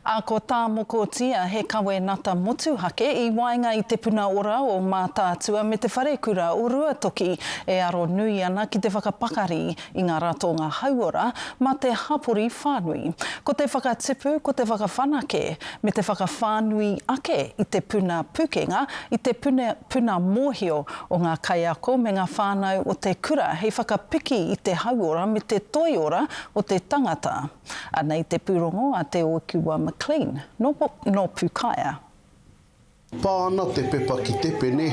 Ā, ko tā Mokotia he kawenata motuhake i waenga i Te Puna Ora o Mātaatua me Te Wharekura o Ruatoki e aro nui ana ki te whakapakari i ngā ratonga hauora mā te hapori whānui. Ko te whakatipu, ko te whakawhanake me te whakawhānui ake i te puna pukenga, i te puna puna mōhio o ngā kaiako me ngā whānau o te kura hei whakapiki i te hauora me te toiora o te tangata. Anei te pūrongo a Te Okiwa McLean, nō, nō Pūkaea. Pā ana te pepa ki te pene,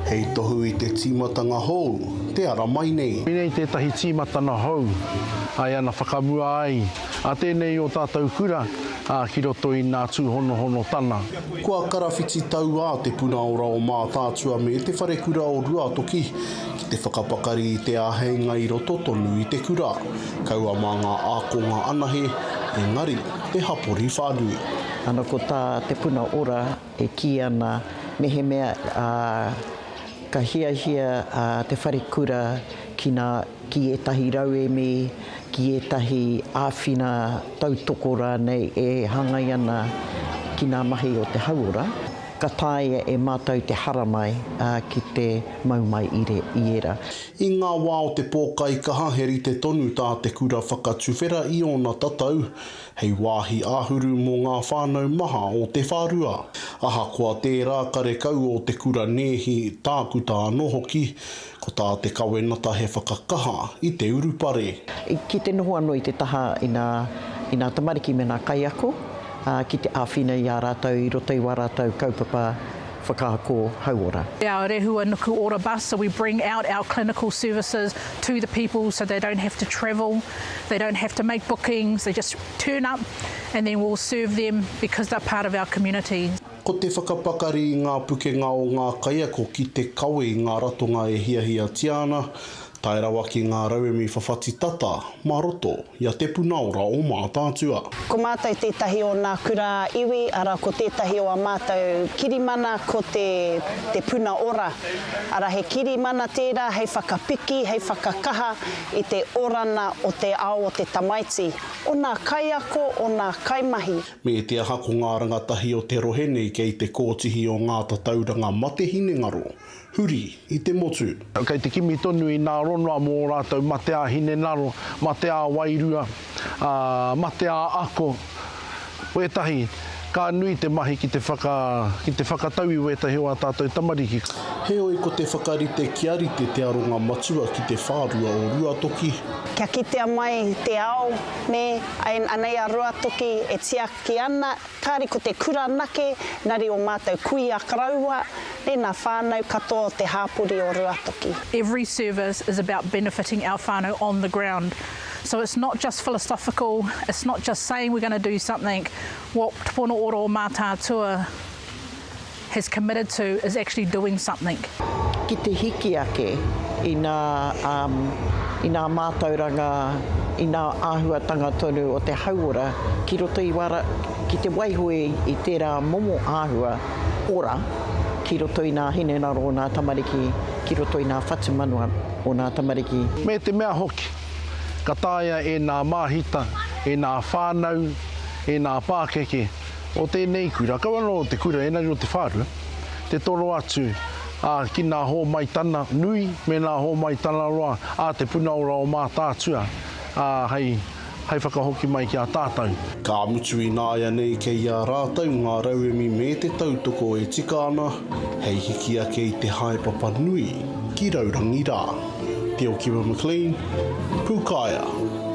hei tohu i te tīmatanga hou, te ara mai nei. Koinei tētahi tīmatana hou ai ana whakamua ai a tēnei o tātou kura ki roto i nā tūhonohonotana. Kua karawhiti tauā Te Puna Ora o Mātaatua me Te Wharekura o Ruatoki ki te whakapakari i te āheinga i roto tonu i te kura. Kaua mā ngā ākonga anahe, engari te hapori whānui. Ana ko tā Te Puna Ora e kī ana mehemea ka hiahia te wharekura ki nā, ki ētahi rauemi, ki ētahi āwhina tautoko rānei e hāngai ana ki nā mahi o te hauora, ka taea e mātou te haramai ki te mau mai i ērā. I ngā wā o te pōkaikaha he rite tonu tā te kura whakatuwhera i ōna tatau hei wāhi āhuru mō ngā whānau maha o te whārua. Ahakoa tērā karekau ō te kura nēhi, tākuta anō hoki, ko tā te kawenata he whakakaha i te urupare. Ki te noho anō i te taha i ngā, i ngā tamariki me ngā kaiako, ā, ki te āwhina i a rātou i roto i wā rātou kaupapa whakaako hauora. Our Rehua Nuku Ora bus, so we bring out our clinical services to the people so they don't have to travel, they don't have to make bookings, they just turn up and then we'll serve them because they're part of our community. Ko te whakapakari i ngā pukenga o ngā kaiako ki te kawe i ngā ratonga e hiahiatia ana, tae rawa ki ngā rauemi whawhati tata mā roto i a Te Puna Ora o Mātaatua. Ko mātou tētahi o nā kura ā-iwi, arā, ko tētahi o ā mātou kirimana ko te Te Puna Ora. Arā, he kirimana tērā hei whakapiki, hei whakakaha i te orana o te ao o te tamaiti, o nā kaiako, o nā kaimahi. Me te aha ko ngā rangatahi o te rohe nei kei te kōtihi o ngā tatauranga mate hinengaro, huri i te motu. Kei te kimi tonu i nā ronoa mō ō rātou mate ā-hinengaro, mate ā-wairua, ā, mate ā-ako. Wētahi, ka nui te mahi ki te whaka, ki te whakatau i wētahi o ā tātou tamariki. Heoi ko te whakarite kia rite te aronga matua ki te whārua o Ruatoki. Kia kitea mai te ao, nē, anei a Ruatoki e tiaki ana, Kāre ko te kura anake, engari o mātou kuia koroua, me nā whānau katoa o te hāpori o Ruatoki. Every service is about benefiting our whānau on the ground. So it's not just philosophical, it's not just saying we're gonna do something, what Te Pono Ora o Mātaatua has committed to is actually doing something. Ki te hiki ake i nā, i nā mātauranga, i nā āhuatanga tonu o te hauora ki roto i wā, ki te waiho i tērā momo āhua ora ki roto i nā hinengaro o nā tamariki, ki roto i nā whatumanawa o nā tamariki. Me te mea hoki, ka taea e nā māhita, e nā whānau, e nā pākeke, o tēnei kura, kaua anō o te kura, engari o te whārua, te toro atu, ā, ki nā hōmaitana nui me nā hōmaitana roa a Te Puna Ora o Mātaatua, ā, hei, hei whakahoki mai ki a tātou. Ka mutu ināianei kei a rātou ngā rauemi me te tautoko e tika ana hei hiki ake i te haepapa nui ki raurangi rā. Te Okiwa McLean, Pūkaea.